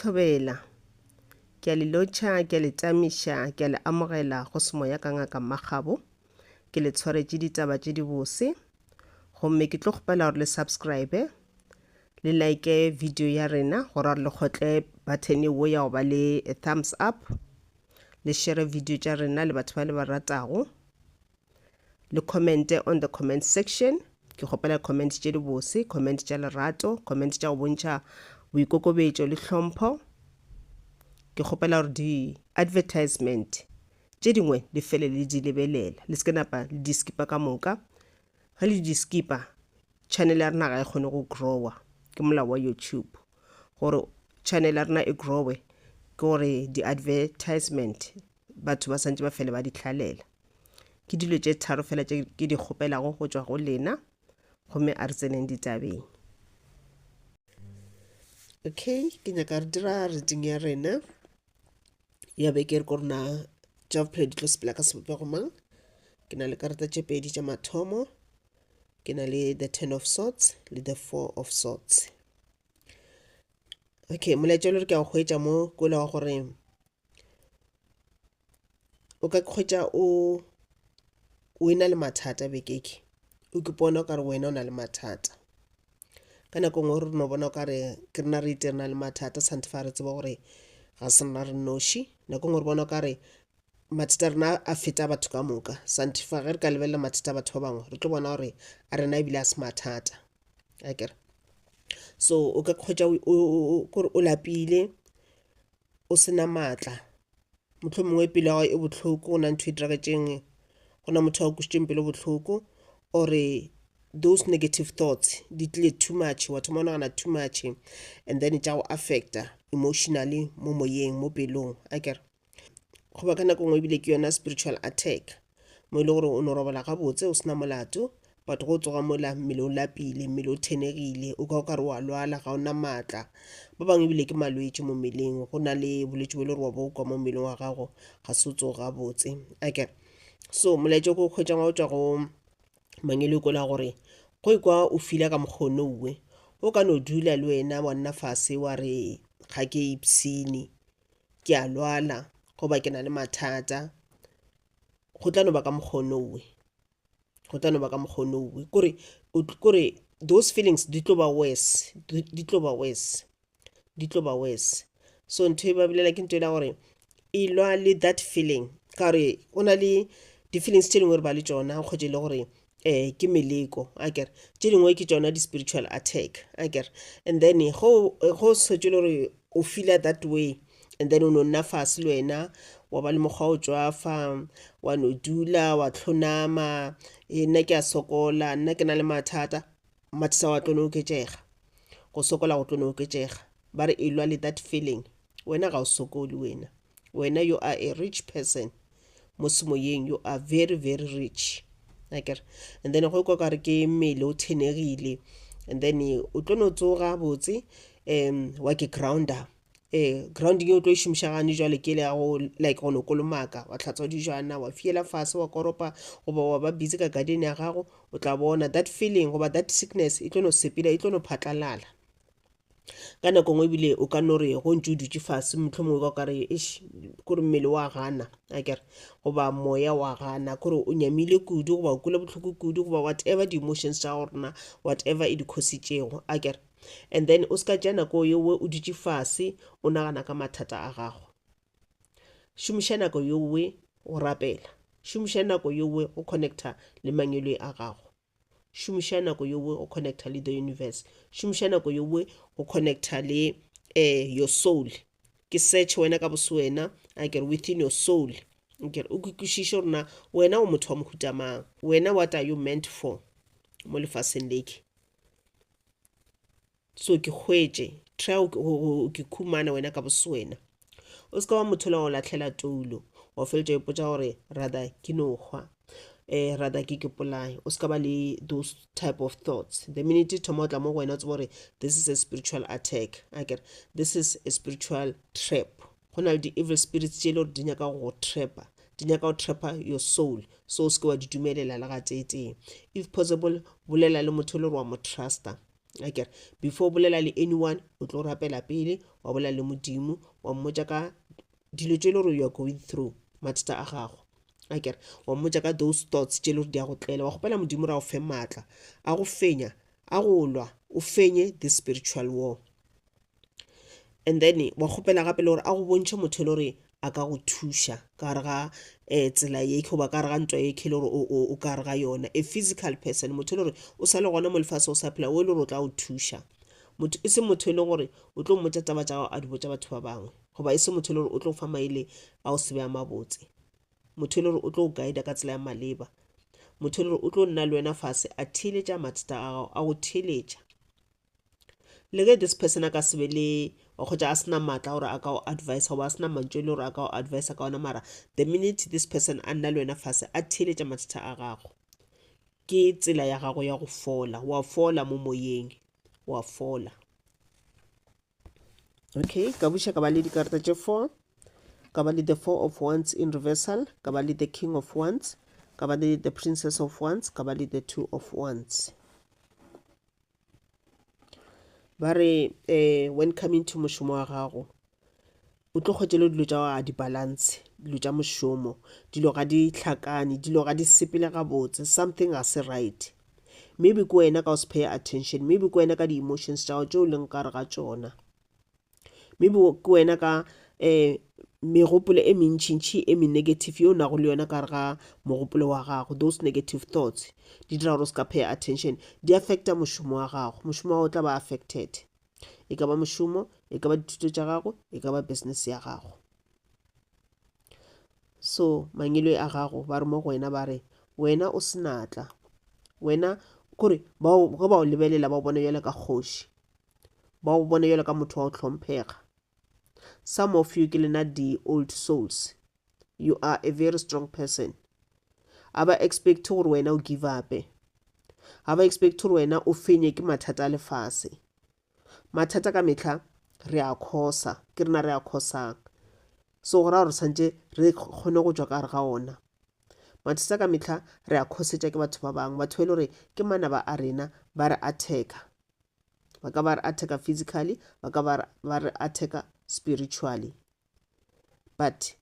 Thobela. Ke a le lotšha, ke a le tamiša, ke a le amogela go Semoya ka Ngaka Mmakgabo. Ke le tshwaretše ditaba tše dibose. Gomme ke tlo kgopela gore le subscribe, le like video ya rena gore le kgotle button wo ya go ba le thumbs up, le share video tša rena le batho ba le ba ratago. Le commente on the comment section. Ke kgopela comment tše dibose, comment tša lerato, comment tša go bontšha boikokobetšo le hlompho. Ke kgopela gore di advertisement tše dingwe le fele le di lebelela, le se ke napa le di skipa ka moka. Ge le di skipa, channel ya rena ga e kgone go growa. Ke molao wa YouTube gore channel ya rena e growe ke gore di advertisement batho ba santše ba fele ba di hlalela. Ke dilo tše tharo fela tše ke di kgopelago go tšwa go lena, gomme a re tseneng ditabeng. Okay, ke nyaka re dira reading ya rena ya beke re ko rena tša bophelo di tlo sepela ka sebopego mang. Ke na le karata tše pedi tša mathomo, ke na le the ten of swords le the four of swords. Okay, molaetša o le re ke a go hwetša mo ke ola wa gore O ka hwetša o o e na le mathata bekeke, o ipona o ka re wena o na le mathata. Ka nako e nngwe re no bona o ka re ke rena re itse re na le mathata santhe re tseba gore ga se rena re nnoši. Nako e nngwe re bona o ka re mathata a rena a feta batho ka moka santhe ge re ka lebelela mathata a batho ba bangwe re tlo bona gore a rena ebile a se mathata, akere. So o ka hwetša kore o lapile o se na maatla, mohlomongwe pelo ya gago e bohloko go na ntho e diragetšeng, go na motho a go kwešitšeng pelo bohloko or-e those negative thoughts di tlile too much wa thoma go nagana too much and then tša go affect-a emotionally mo moyeng mo pelong akere. Goba ka nako e nngwe ebile ke yona spiritual attack mo e le gore o no robala gabotse o se na molato but go tsoga mola mmele o lapile, mmele o thenegile, o kwa o ka re wa lwala ga o na maatla. Ba bangwe ebile ke malwetši mo mmeleng, go na le bolwetši bo e le gore wa bo kwa mo mmeleng wa gago ga se o tsoge gabotse akere. So molaetša o ke o hwetšang wa go tšwa go mangwele ko la gore go ikwa o feela ka mokgwa o nowe o ka no dula le wena wa nna fase wa re ga ke ipshine ke a lwala goba ke na le mathata go tla no ba ka mokgwa o nowe go tla no ba ka mokgwa o nowe kore kore those feelings di tlo ba worse di tlo ba worse di tlo ba worse so ntho e ba bolela ke ntho e la gore e lwa le that feeling ka gore o na le di-feelings tše dingwe re ba le tšona kgotsa e le gore um ke meleko akere tše dingwe ke tšona di-spiritual attack akere and then go go setse le gore o feela that way and then o no nna fase le wena wa ba le mokgwa o tšwafa wa no dula wa hlonama e nna ke a sokola nna ke na le mathata mathata wa tlo no oketšega go sokola go tlo no oketšega ba re e lwa le that feeling wena ga o sokole wena wena you are a rich person mo semoyeng you are very very rich akere and then go kwa kare ke mmele o thenegile and then o tlo no tsoga botse um wa ke grounder eh grounding e o tlo e šomiša gane jwale ke le ya go like go no kolomaka wa tlhatswa dijana wa fiela fase wa koropa goba wa ba busy ka garden ya gago o tla bona that feeling goba that sickness e tlo no sepela e tlo no phatlalala Ka nako nngwe ebile o ka no re go ntše o dutše fase mohlomongwe ka o ka re eish kore mmele wa gana akere goba moya wa gana kore o nyamile kudu goba o kwele bohloko kudu goba whatever di-emotions tša gago rena whatever e di khositšego akere. And then o se ka tšea nako yeo o dutše fase o nagana ka mathata a gago. Šomiša nako yeo go rapela, šomiša nako yeo go connecta le mangwele a gago. Šomiša nako yewe go connecta le the universe. Šomiša nako yewe go connecta le eh, your soul. Ke search wena ka bosewena, a ke re within your soul. Ke re o kwešiše gore na wena o motho wa mohuta mang. Wena what are you meant for mo lefaseng leke. So ke hwetše, try go ke khumana wena ka bosewena. O se ka wa motho la go lahlela toulo, wa feletša o ipotša gore rather ke no hwa, eh rather ke ke polaye. O se ka ba le those type of thoughts. The minute e thoma go tla mo go wena o tsebe gore this is a spiritual attack. Akere this is a spiritual trap. Go na le di-evil spirits tše e le gore di nyaka go go trapper, di nyaka go trapper your soul. So o se ke wa di dumelela le gateetee. If possible, bolela le motho e le gore wa mo truster. Akere before o bolela le anyone o tlo rapela pele, wa bolela le Modimo, wa mmotša ka dilo tše e le gore you are going through, mathata a gago. Akere wa mmotša ka those thoughts tše e le gore di a go tlela, wa kgopela Modimo gore a go fe maatla a go fenya, a go lwa, o fenye this spiritual war. And then wa kgopela gape le gore a go bontšhe motho e le gore a ka go thuša ka gare ga um tsela ye goba ka gare ga ntwa ye e le gore o ka gare ga yona. A physical person, motho e le gore o sa le gona mo lefaseng o sa phela, o e le gore o tla go thuša. Motho e se motho e leng gore o tlo mmotša taba tša gago a di botša batho ba bangwe, goba e se motho e le gore o tlo fa maele a go se be a mabotse. Motho e le gore o tlo go guida ka tsela ya maleba. Motho e le gore o tlo nna le wena fase a theeletša mathata a gago, a go theeletša. Le ge this person a ka se be le wa kgotsa a sena maatla gore a ka go advisa goba a sena mantšu e le gore a ka go advisa ka ona, mara the minute this person a nna le wena fase a theeletša mathata a gago, ke tsela ya gago ya go fola. Wa fola mo moyeng, wa fola. Okay, ka buša ka ba le dikarata tše 4, ka ba le the 4 of wands in reversal, ka ba le the king of wands, ka ba le the princess of wands, ka ba le the 2 of wands. Ba re eh, when coming to mošomo wa gago, o tlo kgwetša le dilo tša gago ga di balance, dilo tša mošomo, dilo ga di hlakane, dilo ga di sepele gabotse, something ga se right. Maybe ke wena ka go se pay attention, maybe ke wena ka di-emotions tša gago tšeo leng ka gare ga tšona. Maybe ke wena ka um megopolo e mentšintši e me-negative ye o nago le yona ka gare ga mogopolo wa gago. Those negative thoughts di dira gore o se ka pay attention, di affecta mošomo wa gago. Mošomo wa gago o tla ba affected. E ka ba mošomo, e ka ba dithuto tša gago, e ka ba business ya gago. So mangwele a gago ba re mo go wena ba re wena o senatla, wena kore ge ba o lebelela ba o bona bjalo ka kgoši, ba o bona bjalo ka motho wa go hlomphega. Some of you ke lena di old souls, you are a very strong person. A ba expect gore wena o give up-e, ga ba expect gore wena o fenye ke mathata a lefase. Mathata ka mehla re a khosa, ke rena re a khosang. So go ra gore santše re kgone go tšwa ka gare ga ona. Mathata ka mehla re a khosetša ke batho ba bangwe, batho ba e le gore ke manaba a rena, ba re attacka. Ba ka ba re attacka physically, ba ka ba re attacka spiritually. But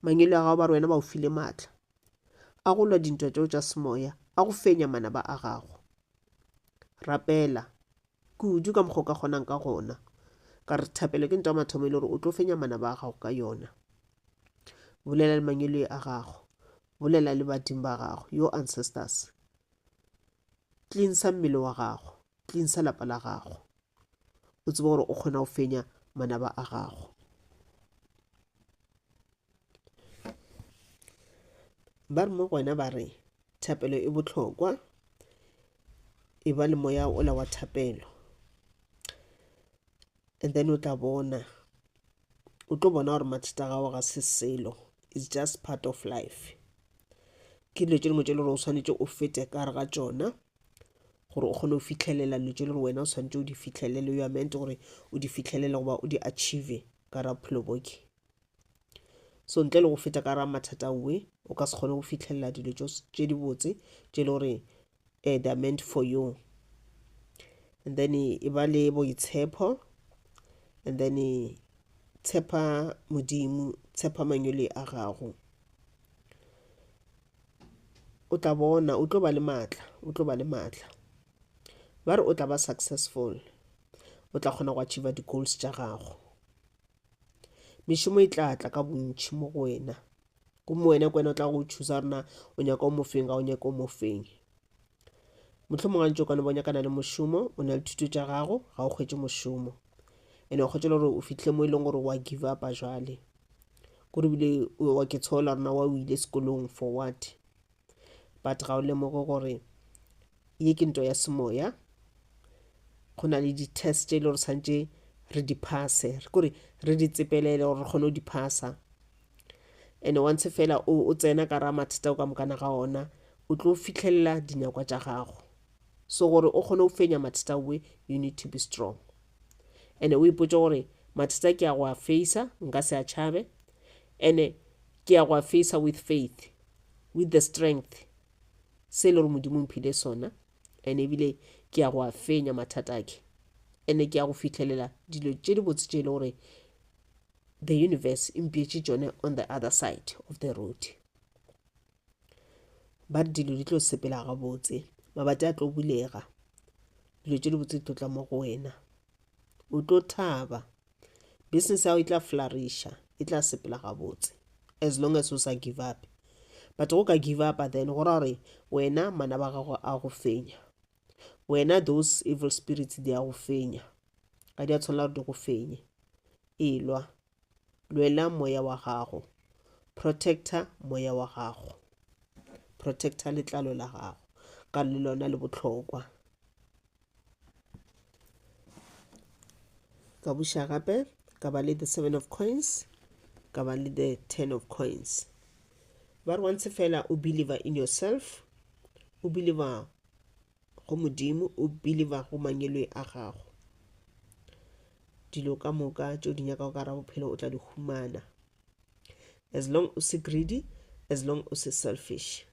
mangwele a gago ba re wena ba o file maatla a go lwa dintwa tšeo tša semoya, a go fenya manaba a gago. Rapela kudu ka mokgwa o ka kgonang ka gona, ka re thapelo ke ntwa ya mathomo e le gore o tlo fenya manaba a gago ka yona. Bolela le mangwele a gago, bolela le badimo ba gago, your ancestors. Cleansa mmele wa gago, cleansa lapa la gago, o tsebe gore o kgona go fenya manaba a gago. Ba re mo go wena ba re thapelo e bohlokwa, e ba le moya ola wa thapelo, and then o tla bona, o tlo bona gore mathata a gago ga se selo, it's just part of life. Ke dilo tše dingwe tše e le gore o swanetše o fete ka gare ga tšona gore o kgone go fihlelela dilo tše e le gore wena o swanetše o di fihlelele, you are meant gore o di fihlelele goba o di achieve ka gare ga bophelo bo ke. So ntle le go feta ka gare ga mathata owe, o ka se kgone go fihlelela dilo tše dibotse tše e le gore eh, they are meant for you. And then e ba le boitshepo, and then tshepa Modimo, tshepa mangwele a gago. O tla bona, o tlo ba le maatla, o tlo ba le maatla. Ba re o tla ba successful, o tla kgona go achieve di-goals tša gago. Mešomo e tla tla ka bontši mo go wena, gomme wena ke wena o tla go choosa gore na o nyaka o mo feng, ga o nyake o mo feng. Mohlomongwe ga ntše o ka no ba o nyakana le mošomo, o na le thuto tša gago, ga o hwetše mošomo, and-e wa hwetša le gore o fihlile mo e leng gore wa give up-a jwale, kore ebile wa ke tshola gore na wa o ile sekolong for what, but ga o lemoge gore ye ke ntwa ya semoya. Go na le di-test tše e le gore santše re di phase, kore re di tsepelele gore re kgone go di phasa. And once fela o tsena ka ra mathata o ka mokana ga ona, o tlo fihlelela dinyakwa tša gago. So gore o kgone go fenya mathata owe, you need to be strong. And o ipotše gore mathata ke ya go a facea, nka se a tšhabe, and ke ya go a facea with faith, with the strength se e le gore Modimo o mphile sona, and ebile Ke ya go a fenya mathata ake ene ke ya go fihlelela dilo tše dibotse tše e le gore the universe e mpeetše tšone on the other side of the road. Ba re dilo di tlo sepela gabotse, mabati a tlo bulega, dilo tše dibotse di tlo tla mo go wena. O tlo thaba, business ya gago e tla flourisha, e tla sepela gabotse as long as o sa give up. But go ka give up then go ra gore wena manaba a gago a go fenya. Wena those evil spirits di a go fenya. Ga di a tshwanela gore di go fenye. Elwa. Lwela moya wa gago. Protector moya wa gago. Protector letlalo la gago. Ka le lona le bohlokwa. Ka buša gape ka ba le the 7 of coins, ka ba le the 10 of coins. Ba re once fela o believer in yourself, o believer go Modimo, o believer go mangwele a gago, dilo ka moka tšeo di nyakago ka ra bophelo o tla di humana. As long o se greedy, as long o se selfish,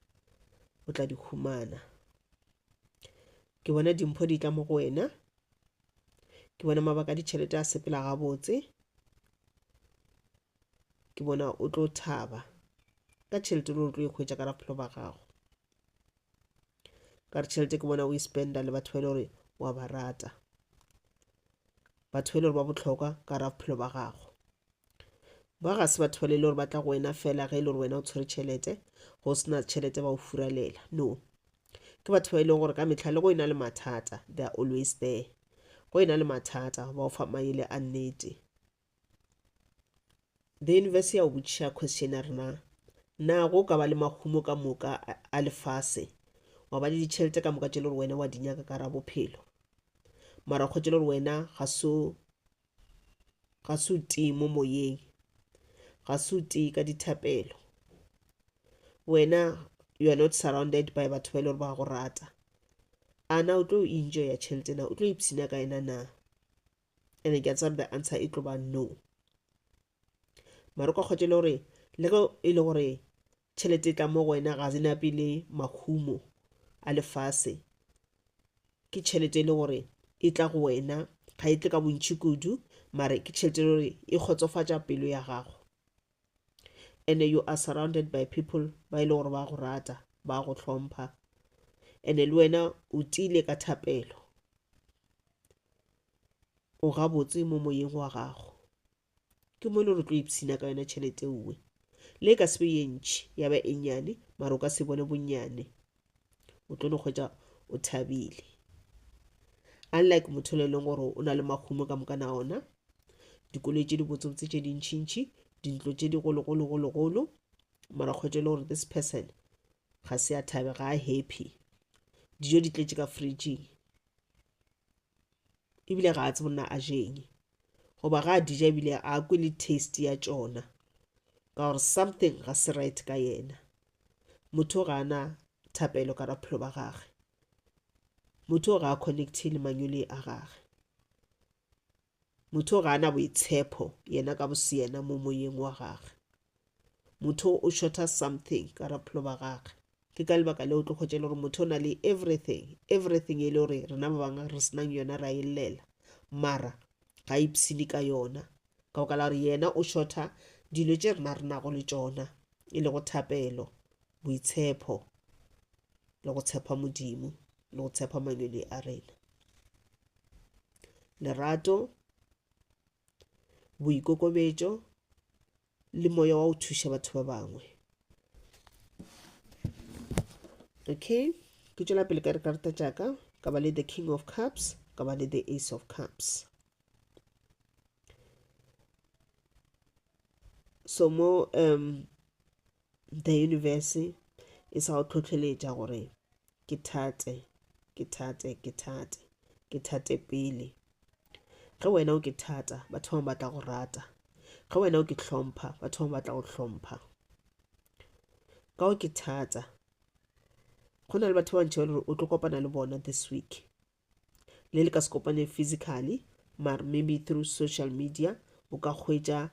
o tla di humana. Ke bona dimpho di tla mo go wena, ke bona mabaka a ditšhelete a sepela gabotse, ke bona o tlo thaba ka tšhelete le o tlo e hwetša ka bophelo ba gago. Ka re tšhelete ke bona o e spenda le batho ba e le gore wa ba rata, batho ba e le gore ba bohlokwa ka ra bophelo ba gago. Ba ga se batho ba le gore ba tla go wena fela ge e le gore wena o tshwere tšhelete, go sena tšhelete ba o furalela. No, ke batho ba e leng gore ka mehla le go ena le mathata, they are always there. Go ena le mathata ba o fa maele a nnete. The universe ya o botšiša question ya rena, na go ka ba le mahumo ka moka a lefase, wa ba le ditšhelete ka moka tše le gore wena wa di nyaka ka ra bophelo, mara kgotse le gore wena ga se o tee mo moyeng, ga se o tee ka dithapelo, wena you are not surrounded by batho ba e le gore ba go rata, a na o tlo enjoya tšhelete na, o tlo ipshina ka yena na? And ke a tseba the answer e tlo ba no. Mara o ka kgotse le gore le ge e le gore tšhelete e tla mo go wena ga se nape le mahumo a lefase, ke tšhelete e le gore e tla go wena, ga e tle ka bontši kudu, mara ke tšhelete e le gore e kgotsofatša pelo ya gago. And you are surrounded by people ba e le gore ba go rata, ba go hlompha, and le wena o tiile ka thapelo, o gabotse mo moyeng wa gago. Ke mo e le gore o tlo ipshina ka yona tšhelete uwe. Le e ka se be ye ntši, ya ba e nnyane, mara o ka se bone bonnyane, o tlo no hwetša o thabile. Unlike motho le leng gore o na le mahumo ka moka na ona, dikoloi tše di botsebotse tše dintšintši, dintlo tše di gologologologolo, mara kgwetše le gore this person ga se a thabe, ga a happy, dijo di tletše ka fridging, ebile ga a tsebe nna a jeng, goba ga a dija ebile a kwe le taste ya tšona, ka gore something ga se right ka yena. Motho ga ana thapelo ka bophelo ba gagwe, motho ga a connecte le mangwele a gagwe, motho ga ana boitshepo yena ka boseyena mo moyeng wa gagwe, motho o shorta something ka bophelo ba gagwe. Ke ka lebaka leo o tlo hwetša e le gore motho o na le everything, everything e le gore rena ba bangwe re senang yona ra e llela, mara ga ipshine ka yona, ka baka la gore yena o shorta dilo tše rena re nago le tšona, e lego thapelo, boitshepo, le go tshepa Modimo, le go tshepa mangwele a rena. Lerato, boikokobetšo, le moya wa go thuša batho ba bangwe. Okay, ke tšwela pele ka dikarata tša ka, ka ba le the King of Cups, ka ba le the Ace of Cups. So mo the universe e sa go tlhotlheletša gore ke thate, ke thate, ke thate, ke thate pele. Ge wena o ke thata, batho ba bangwe ba tla go rata. Ge wena o ke hlompha, batho ba bangwe ba tla go hlompha. Ka o ke thata, go na le batho ba bantši ba e le gore o tlo kopana le bona this week. Le le ka se kopane physically, mara maybe through social media o ka hwetša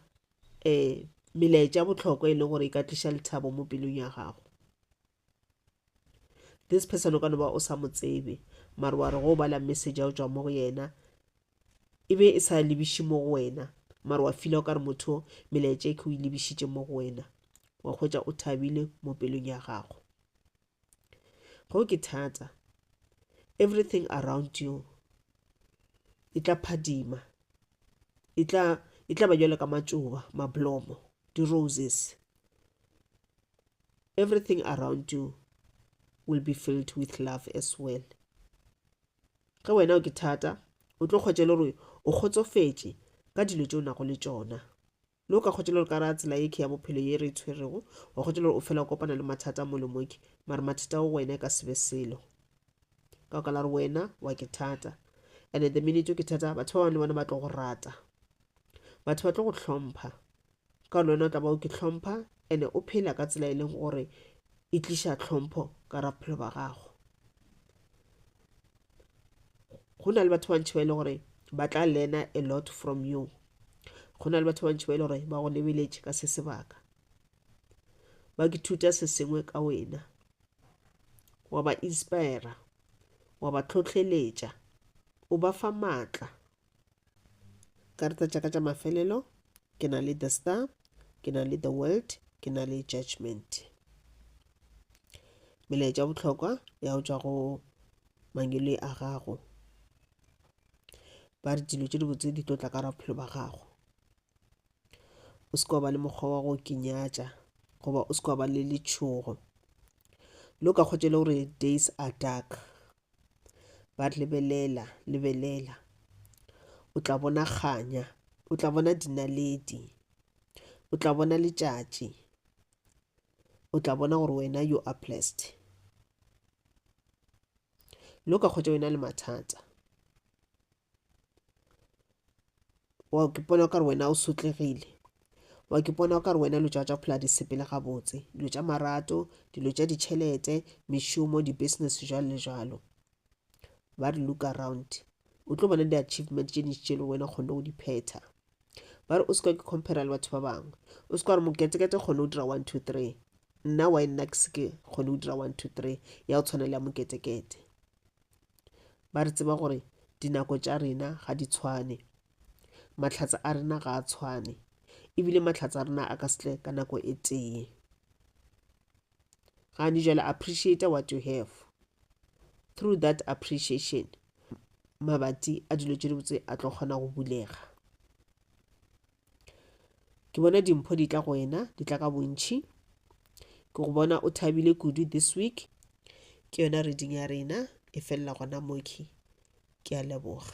melaetša bohlokwa e leng gore e ka tliša lethabo mo pelong ya gago. This person o ka no ba o sa mo tsebe, Mare wa re go bala message ya go tšwa mo go yena e be e sa lebiše mo go wena, mare wa feel-a o ka re motho melaetša e ke o e lebišitše mo go wena, wa hwetša o thabile mo pelong ya gago. Go ke thata, everything around you e tla phadima, e tla e tla ba bjalo ka matšoba, mablomo, di-roses. Everything around you will be filled with love as well. Ge wena o ke thata, o tlo hwetša e le gore o kgotsofetše ka dilo tše o nago le tšona. Le o ka hwetša le gore ka ra tsela ye ke ya bophelo ye re e tshwerego, wa hwetša le gore o fela o kopana le mathata a mo le moke, mare mathata ao wena e ka se be selo. Ka baka la gore wena wa ke thata. And the minute o ke thata, batho ba bangwe le bona ba tlo go rata. Batho ba tlo go hlompha. Ka gore le wena o tla ba o ke hlompha and o phela ka tsela e leng gore e tliša tlhompho ka ra bophelo ba gago. Go na le batho ba bantši ba e le gore ba tla learner a lot from you. Go na le batho ba bantši ba e le gore ba go lebeletše ka se sebaka, ba ke thuta se sengwe ka wena, wa ba inspire, wa ba tlhohleletša, o ba fa maatla. Karata tša ka tša mafelelo, ke na le The Star, ke na le The World, ke na le Judgment. Melaetša ya bohlokwa ya go tšwa go mangwele a gago. Ba re dilo tše dibotse di tlo tla ka bophelo ba gago. O se ke wa ba le mokgwa wa go kinyatša goba o se ke wa ba le letšhogo. Le o ka hwetša e le gore days are dark. Ba re lebelela, lebelela. O tla bona kganya, o tla bona dinaledi, o tla bona letšatši, o tla bona gore wena you are blessed. Le o ka hwetša o ena le mathata, wa ke bona o ka re wena o sotlegile, wa ke bona o ka re wena dilo tša tša bophelo di sepele gabotse, dilo tša marato, dilo tša ditšhelete, mešomo, di-business jwalo le jwalo. Ba re look around, o tlo bona di-achievement tše dintši tše le wena o kgonne go di phetha. Ba re o se ke compare le batho ba bangwe, o se ke wa re moketekete o kgone go dira 1 2 3, nna why nna ke se ke kgone go dira 1 2 3 ya go tshwana le ya moketekete. Ba re tseba gore dinako tša rena ga di tshwane, mahlatse a rena ga a tshwane, ebile mahlatse a rena a ka se tle ka nako e tee. Gane jwale appreciate what you have. Through that appreciation, mabati a dilo tše dibotse a tlo kgona go bulega. Ke bona dimpho di tla go wena, di tla ka bontši. Ke go bona o thabile kudu this week. Ke yona reading ya rena e felela gona moki. Ke a leboga.